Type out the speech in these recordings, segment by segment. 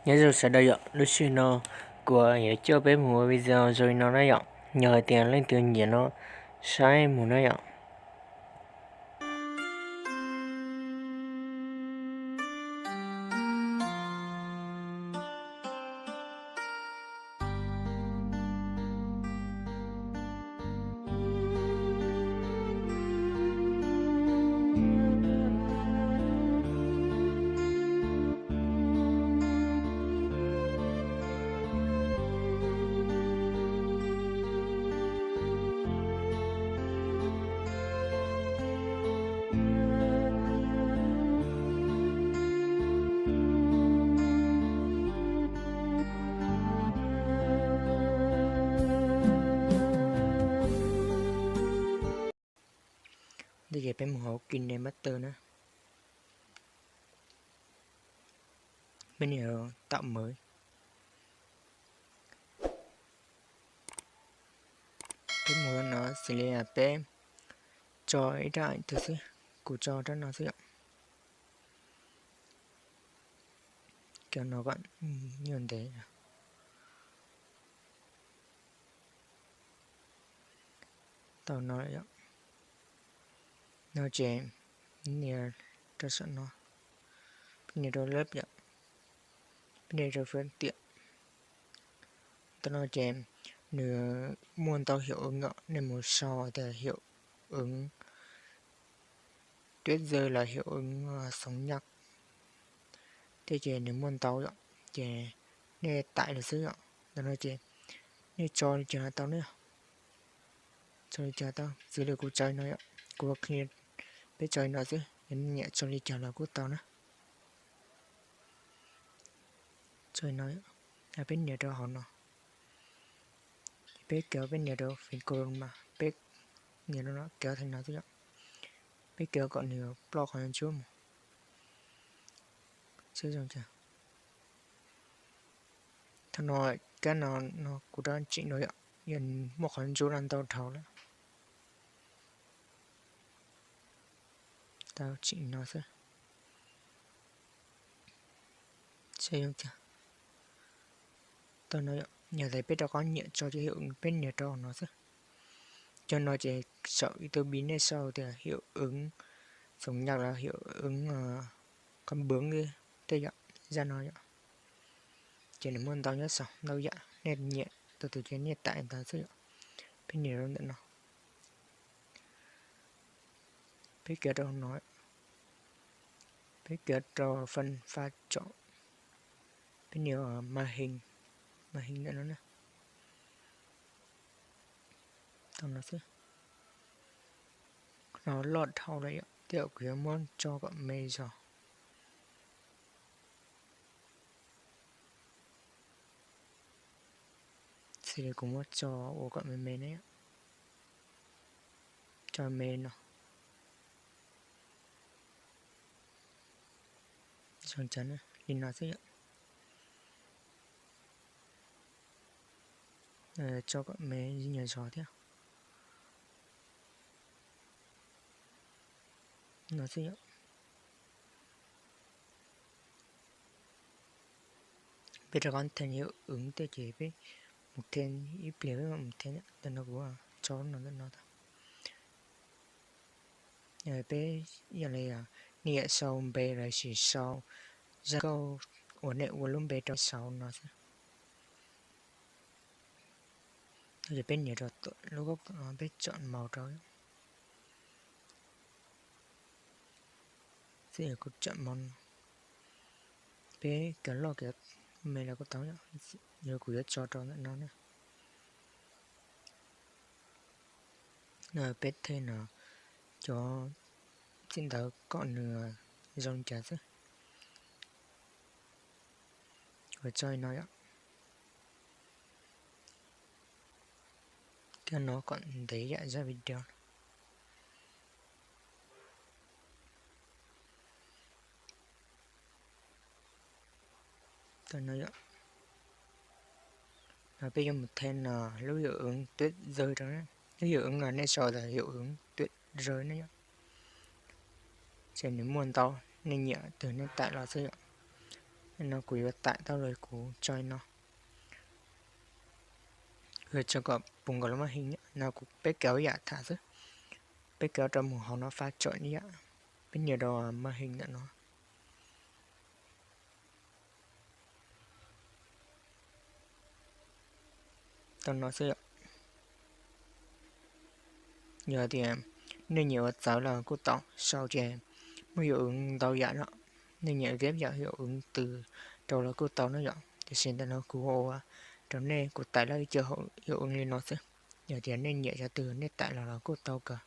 Nyob zoo sawv daws yom, lub sij hawm no kuv yuav coj peb mus ua video zoo li no na yom, yog hais tias leej twg nyiam no saib mus na yom. Ntawd ces peb mus hauv KineMaster na. Peb nias tạo mới. Peb mus no xws li peb tso ib rab ntawm xwb, kuv tso rab no xwb yom. Cov no kom nyuaj ntev. Tau no yom. No ces nias rau saum no, peb nias rau lab yom, peb nias rau fab tiam. Tau no ces nws muaj ntau hiệu ứng yom, nej mus sau tias hiệu ứng tuyết rơi los hiệu ứng sống nhật thiab ces nws muaj ntau yom, ces nej tải lawm xwb yom. Ntawm no ces nej tso li cas los tau ne, tso li cas tau, xws li kuv tso no yom, kuv qhia peb tso li no xwb, yog nej nyiam tso li cas los kuj tau na. Tso li no, peb nias rau hauv no, peb kov peb nias rau fij kos mas peb nias rau no, kov theej no xwb yom. Peb kov kom nws ploj qhov ntsuab mus. Thaum no kab no no kuv rov tsim no yom, yog muaj qhov ntsuab no ntau dhau lawm. Tau tsim no xwb. Tau no, yog tias peb rov qab nyiam tso ces peb nias rau no xwb. Cov no ces saum ib tug bi nej sau tias hiệu ứng sống nhật los hiệu ứng có bướm tej yom, zaj no yom. Ces nws muaj ntau nyob saum ntau yam, nej nyiam tau tus ces nej tải ntawd xwb yom. Peb nias rau ntawm no. Peb kov rau no, peb kov rau phần pha trộn, peb nias màn hình, màn hình ntawm no na. Tau no xwb. No loj dhau lawm yom, tej zaum kuv yuav muab tso kom me zog. Xws li kuv muab tso ua kom me me ne, tso me no. Zoo cas li no xwb yom. Tso kom me nyuag zog thiab. No xwb yom. Peb rov qab thêm hiệu ứng tej ces peb mus thêm ib pliag peb mam mus thêm, ntawm no kuv tso lub no ntawm no tag. Peb yog li nej yam sau npe los sis sau zaj nkauj uas nej ua lub npe rau sau no xwb. Ces peb nias rau lub gốc no peb chọn màu rau. Xwb yog kuv chọn màu no, peb kov loj kov me los kuj tau, yog kuv yuav tso rau ntawm no na. Peb thêm no cov txim ntawv kom nws zoo cas xwb. Kuv tso li no yom. Cov no kom ntev yam zaj video. Peb yuav mus thêm no lub hiệu ứng tuyết rơi rau, lub hiệu ứng no nej sau tias hiệu ứng tuyết rơi ne yom. Ces nws muaj ntau, nej nyiam twg nej tải los xwb yom. No kuv yuav tải tau los kuv tso no, tso kom puv nkaus lub màn hình no, kuv peb kawm yam tham xwb, peb kawm rau mus hauv no pha tsom yam, peb nias rau màn hình ntawm no. Tau no xwb yom. Yog tias nej nyiam ua txawv los kuj tau, sau ces muaj hiệu ứng ntau yam no, nej nyiam ghép yam hiệu ứng từ rau los kuj tau no yom. Tiam sis ntawm no kuv ua rau nej, kuv tải lawm ib co hiệu ứng li no xwb. Yog tias nej nyiam cov twg nej tải los los kuj tau kawg.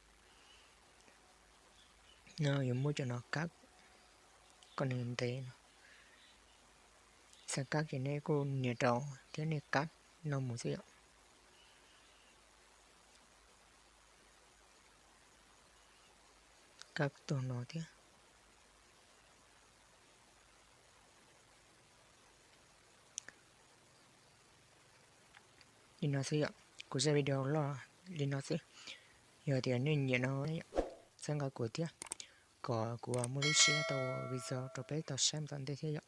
No yuav muab cov no cắt, kom nws ntev no. Xav cắt ces nej kuj nias rau thiab nej cắt no mus xwb yom. Cắt tus no thiab. Li no xwb yom, kuv zaj video loj li no xwb. Yog tias nej nyiam no, txhawb nqa kuv thiab, kom kuv muaj lub siab tau video rau peb tau saib mus tom ntej thiab yom.